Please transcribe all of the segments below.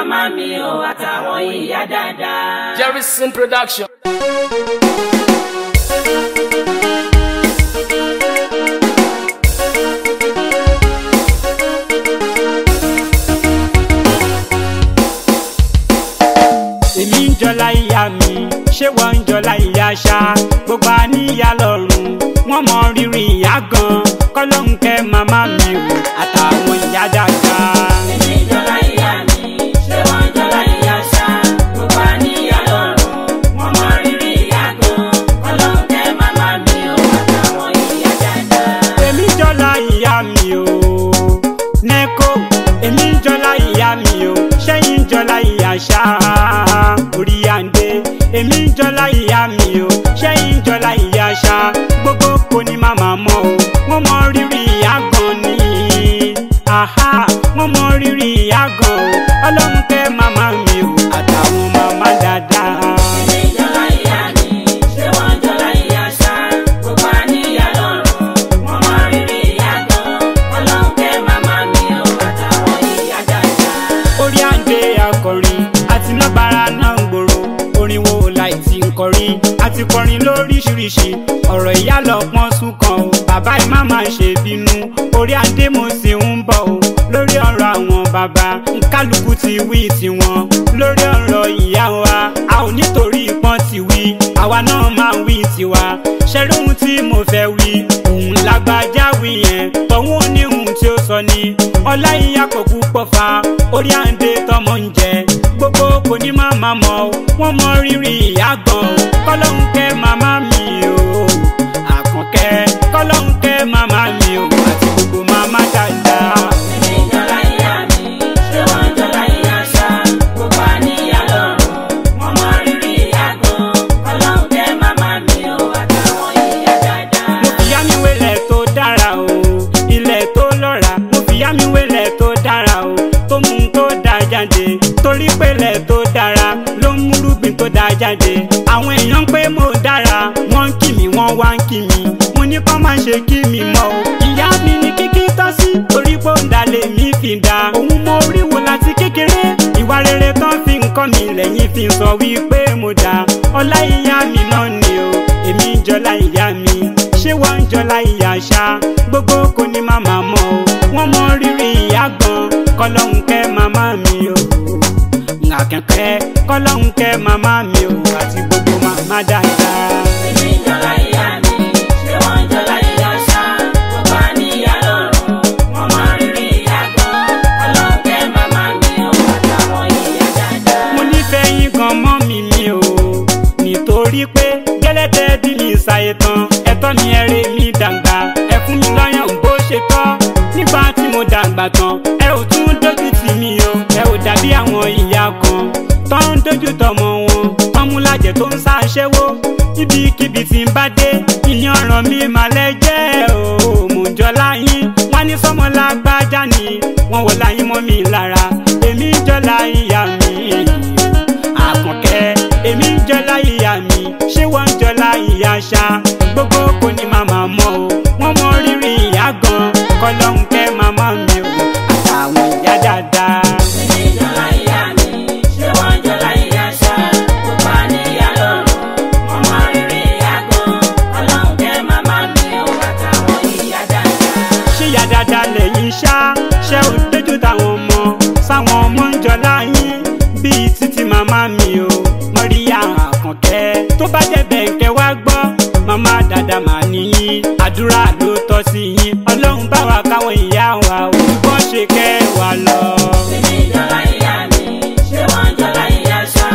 màmá mi o àtàwọn ìyá dáadáa. Jerryson Production. Èmi ń jọlá ìyá mi, ṣé wọ́n ń jọlá ìyá ṣá? Gbogbo àníyá lọ́rùn, wọ́n mọ rírì ìyá gan. Kọ́lọ́hún kẹ́ màmá mi o, àtàwọn ìyá dáadáa. Èmi ń jọlá ìyá mi, ṣé wọ́n ń jọlá ìyá ṣá? Gbogbo àníyá lọ́rùn, wọ́n mọ rírì ìyá gan. Kọ́lọ́hún kẹ́ màmá mi o, àtàwọn ìyá dáadáa. Èmi ń jọlá ìyá mi o, Nẹ́kò. Èmi ń jọlá ìyá mi o, ṣẹ́yìn ń jọlá ìyá ṣá? Orí àǹdé. Èmi ń jọlá ìyá mi o, ṣẹ́yìn ń jọlá ìyá ṣá? Gbogbo kò ní màmá mọ́ o, wọ́n mọ rírì ìyá gan ni. Àhá, wọ́n mọ rírì ìyá gan o, Ọlọ́run kẹ́ màmá mi o, àtàwọn màmá dáadáa. Èmi ń jọlá ìyá mi, ṣé wọ́n ń jọlá ìyá ṣá? Gbogbo àníyá lọ́rùn, wọ́n mọ rírì ìyá gan. Ọlọ́run kẹ́ màmá mi o, àtàwọn ìyá dáadáa. Orí àǹdé akọrin àti lọ́bàrà náà ń gbòòrò, orin wo láì tí ń kọrin, àti kọrin lóríṣiríṣi, ọ̀rọ̀ ìyá lọ́pọ́n sún kan o, bàbá ẹ̀ má máa ṣe bínú, orí àǹdé mo sì ń bọ̀ o, lórí ọ̀rọ̀ àwọn bàbá kálukú ti wí tiwọn, lórí ọ̀rọ̀ ìyá wa a ò nítorí pọ́n ti wí, àwa náà máa wí tiwa, ṣẹ́rí ohun tí mo fẹ́ wí, òun lágbájá wí yẹn, tọ̀hún ò ní ohun tí ó sọ ni, ọlá ìyá kò kú pọ̀ fa, orí àǹdé tọmọ ń jẹ, gbogbo kò ní má má mọ̀ o, wọ́n mọ rírì ìyá gan o, kọ́lọ́hún kẹ́ màmá mi o, Àkànkẹ́, kọ́lọ́hún kẹ́ màmá mi o, àti gbogbo màmá dáadáa. Èmi ń jọlá ìyá mi, ṣé wọ́n ń jọlá ìyá ṣá? Gbogbo àníyá lọ́rùn, wọ́n mọ rírì ìyá gan. Ọlọ́run kẹ́ màmá mi o, àtàwọn ìyá dáadáa. Mo fìyá mi wélẹ̀ tó dára o, ilẹ̀ tó lọ́ra. Mo fìyá mi wélẹ̀ tó dára o, tó mú un tó dáa jáde. Torí pélẹ̀ tó dára ló ń múrúgbìn tó dáa jáde. Àwọn èèyàn ń pé mo dára, wọ́n ń kí mi, wọ́n wá ń kí mi. Mo ní kọ́ máa ṣe kí mi mọ́ o. Ìyá mi ní kíkí tọ́ sí, torí pé ó ń dalẹ̀ mi fi dá. Òun mo rí wo láti kékeré, ìwà rere tán fi ń kọ́ mi lẹ́yìn fi ń sọ wípé mo dá. Ọlá ìyá mi náà ni o, èmi ń jọlá ìyá mi, ṣé wọ́n ń jọlá ìyá ṣá? Gbogbo kò ní màmá mọ́ o, wọ́n mọ rírì ìyá gan. Kọ́lọ́hún kẹ́ màmá mi o, Àkànkẹ́, kọ́lọ́hún kẹ́ màmá mi o, àti gbogbo màmá dáadáa. Èmi ń jọlá ìyá mi, ṣé wọ́n ń jọlá ìyá ṣá? Gbogbo àníyá lọ́rùn, wọ́n mọ rírì ìyá gan. Ọlọ́run kẹ́ màmá mi o, àtàwọn ìyá dáadáa. Mo nífẹ̀ẹ́ yín gan mọ́ mi mi o, nítorí pé gẹ́lẹ́tẹ̀ bí mi ṣàyè tán, ẹ̀tọ́ mi ẹ̀rẹ́ mi dàgbà, ẹ fún mi lọ́yàn bó ṣe tọ́. Nígbà tí mo dàgbà tán, ẹ ò tún dójú tì mí o, ẹ ò dàbí àwọn ìyá kan tó ń dójú tọmọ wọn, ọmúlájẹ tó ń ṣàṣẹ́wó. Ibikíbi tí ń bá dé, ìyẹn ọ̀ràn mi mà lẹ́jẹ̀ o, mò ń jọlá yín, wọ́n ní sọ́mọ lágbájá ni, wọ́n wọ láyín mọ́ mi lára, èmi ń jọlá ìyá mi. Àkànkẹ́, èmi ń jọlá ìyá mi, ṣé wọ́n ń jọlá ìyá ṣá? Gbogbo kò ní màmá mọ́ o, wọ́n mọ rírì ìyá gan. Kọ́lọ́hún kẹ́ màmá mi o, àtàwọn ìyá dáadáa. Èmi ń jọlá ìyá mi, ṣé wọ́n ń jọlá ìyá ṣá? Gbogbo àníyá lọ́rùn, wọ́n mọ rírì ìyá gan. Ọlọ́run kẹ́ màmá mi o, àtàwọn ìyá dáadáa. Ṣé ìyá dáadáa lẹ́yìn ṣá? Ṣé ò dójú táwọn ọmọ sáwọn ọmọ ń jọlá yín bíi títí màmá mi o, Mọ́ríyá Àkànkẹ́. Tó bá jẹ́ bẹ̀ǹkẹ́ wá gbọ́, màmá dáadáa mà níyìn, àdúrà ló tọ́ sí yín, Ọlọ́run bá wa káwọn ìyá wa ò bọ́ ṣe kẹ́ wa lọ. Èmi ń jọlá ìyá mi, ṣé wọ́n ń jọlá ìyá ṣá?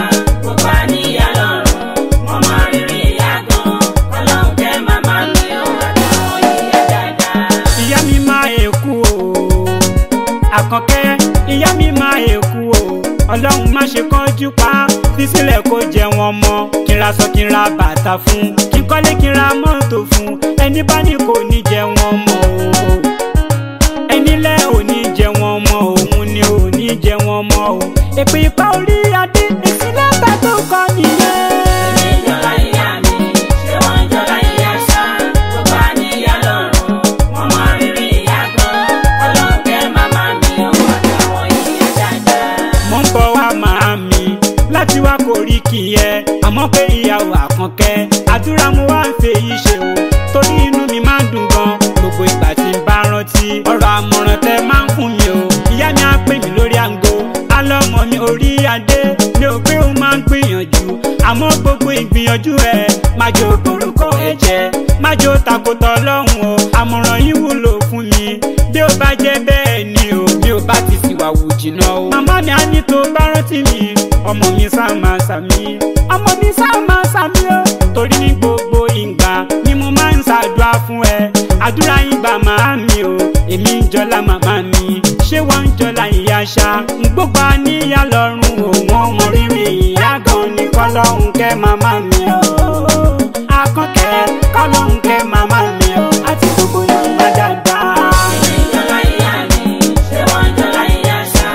Gbogbo àníyá lọ́rùn, wọ́n mọ rírì ìyá gan. Ọlọ́run kẹ́ màmá mi o, àtàwọn ìyá dáadáa. Ìyá mi máa èkú o, Àkànkẹ́, ìyá mi máa èkú o, Ọlọ́run má ṣe kánjú pa, fi sílẹ̀ kó jẹ wọn mọ́, kí n ra aṣọ kí n ra bàtà fún, kí n kọ́lé kí n ra mọ́tò fún, ẹni bá ní kò ní jẹ wọn mọ́ o, ẹni lẹ́ ò ní jẹ wọn mọ́, òun ni ò ní jẹ wọn mọ́ o, èpè ipa orí adé, èsì lẹ́tà tó kọ nìyẹn. Èmi ń jọlá ìyá mi, ṣé wọ́n ń jọlá ìyá ṣá? Gbogbo àníyá lọ́rùn, wọ́n mọ rírì ìyá gan. Ọlọ́run kẹ́ màmá mi o, àtàwọn ìyá dáadáa. Mo ń bọ̀ wá Gbogbo ìgbà tí n bá rántí ọ̀rọ̀ àmọ̀ràn tẹ máa ń fún mi o. Ìyá mi á pè mí lórí aago, alọ́mọ mi orí adé. Mi ò pé ó máa ń gbìyànjú, àmọ́ gbogbo ìgbìyànjú ẹ má jò borúkọ ẹ jẹ́, má jò takòtò Ọlọ́run o. Àmọ̀ràn yìí wúlò fún mi, bí ó bá jẹ́ bẹ́ẹ̀ ni o, mi ò bá ti ṣìwà wù jìnnà o. Màmá mi á ní tó bá rántí mi, ọmọ mi sá máa sàmí, ọmọ mi sá máa sàmí o. Torí ní gbogbo ìgbà ni mo máa ń ṣàdúrà fún ẹ, àdúrà yín gbà màá mi o. Èmi ń jọlá màmá mi, ṣé wọ́n ń jọlá ìyá ṣá? Gbogbo àníyá lọ́rùn o, wọ́n mọ rírì ìyá gan ni. Kọ́lọ́hún kẹ́ màmá mi o, Àkànkẹ́ kọ́lọ́hún kẹ́ màmá mi o, àti gbogbo ìyá dáadáa. Èmi ń jọlá ìyá mi, ṣé wọ́n ń jọlá ìyá ṣá?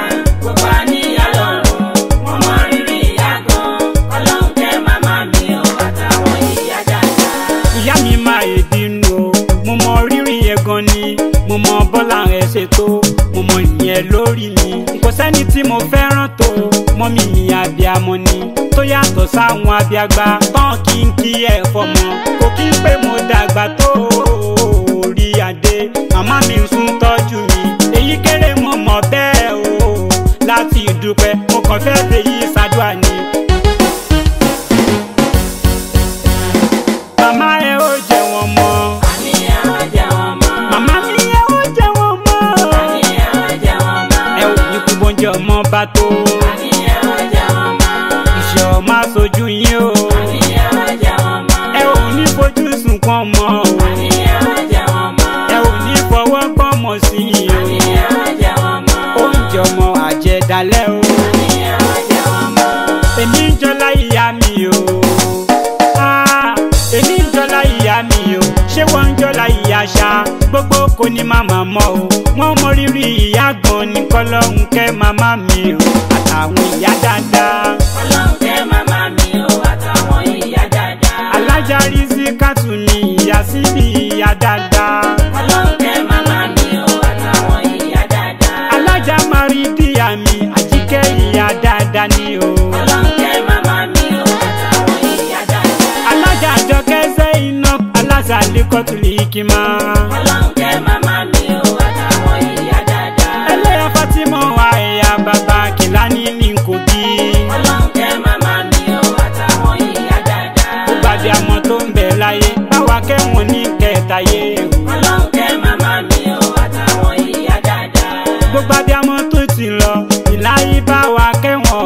Gbogbo àníyá lọ́rùn, wọ́n mọ rírì ìyá gan. Ọlọ́run kẹ́ màmá mi o, àtàwọn ìyá dáadáa. Ìyá mi máa yè bínú o, mo mọ rírì yẹn gan ni, mo mọ bọ́lá rẹ̀ ṣe tó, mo mọ ìyẹn lórí mi. Kò sẹ́ni tí mo fẹ́ràn tó, mọ́mí mi abiamọ ni, tó yàtọ̀ sáwọn abiagba tán kí n kí ẹ fọmọ. Kò kí n pé mo dàgbà tó orí adé, màmá mi ń sún tọ́jú mi. Èyí kéré mo mọ̀ bẹ́ẹ̀ o, láti dúpẹ́ mo kàn fẹ́ fèyí ṣàdúrà ni. Màmá ẹ ó jẹ wọn mọ́. Àmì ẹ ó jẹ wọn mọ́. Màmá mi ẹ ó jẹ wọn mọ́. Àmì ẹ ó jẹ wọn mọ́. Ẹ ò ní kú bóúnjẹ ọmọ bá tó. Àmì ẹ ó jẹ wọn mọ́. Iṣẹ́ ọmọ aṣojú yín o. Àmì ẹ ó jẹ wọn mọ́. Ẹ ò ní fojú sunkún ọmọ o. Àmì ẹ ó jẹ wọn mọ́. Ẹ ò ní fọwọ́ gbọ́mọ sí i o. Àmì ẹ ó jẹ wọn mọ́. Oúnjẹ ọmọ àjẹdálẹ́ o. Àmì ẹ ó jẹ wọn mọ́. Èmi ń jọlá ìyá mi o. Ah, èmi ń jọlá ìyá mi o. Ṣé wọ́n ń jọlá ìyá ṣá? Gbogbo kò ní màmá mọ́ o. Wọ́n mọ rírì ìyá gan ni. Kọ́lọ́hún kẹ́ màmá mi o, àtàwọn ìyá dáadáa. Ọlọ́run kẹ́ màmá mi o, àtàwọn ìyá dáadáa. Alájà Rísíkátù ni ìyá síbi ìyá dáadáa. Ọlọ́run kẹ́ màmá mi o, àtàwọn ìyá dáadáa. Alájà Márídíà mi, Àjíkẹ́ ìyá dáadáa ni o. Ọlọ́run kẹ́ màmá mi o, àtàwọn ìyá dáadáa. Alájà Àjọkẹ́ Zainab, alájà Lẹ́kọ̀tùlì Ìkìmá. Ọlọ́run kẹ́ màmá mi o, àtàwọn ìyá dáadáa. Ẹlẹ́yà Fátímọ̀ àyà bàbá Kìlání ní Kogi. Ọlọ́run kẹ́ màmá mi o, àtàwọn ìyá dáadáa. Ó gbàgbé àmọ́ tó ń bẹ láyé, báwa kẹ́wọ̀n ní kẹtàyé o. Ọlọ́run kẹ́ màmá mi o, àtàwọn ìyá dáadáa. Gbogbo abiyamọ tó ti lọ, ìláyé báwa kẹ́wọ̀n o.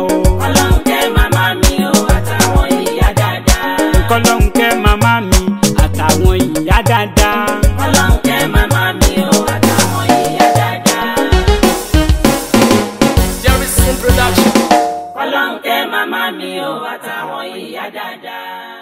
Ọlọ́run kẹ́ màmá mi o, àtàwọn ìyá dáadáa. Kọ́lọ́hún kẹ́ màmá mi àtàwọn ìyá dáadáa. Ọlọ́run kẹ́ màmá mi o, àtàwọn ìyá dáadáa. Jerry's Production. Ọlọ́run kẹ́ màmá mi o, àtàwọn ìyá dáadáa.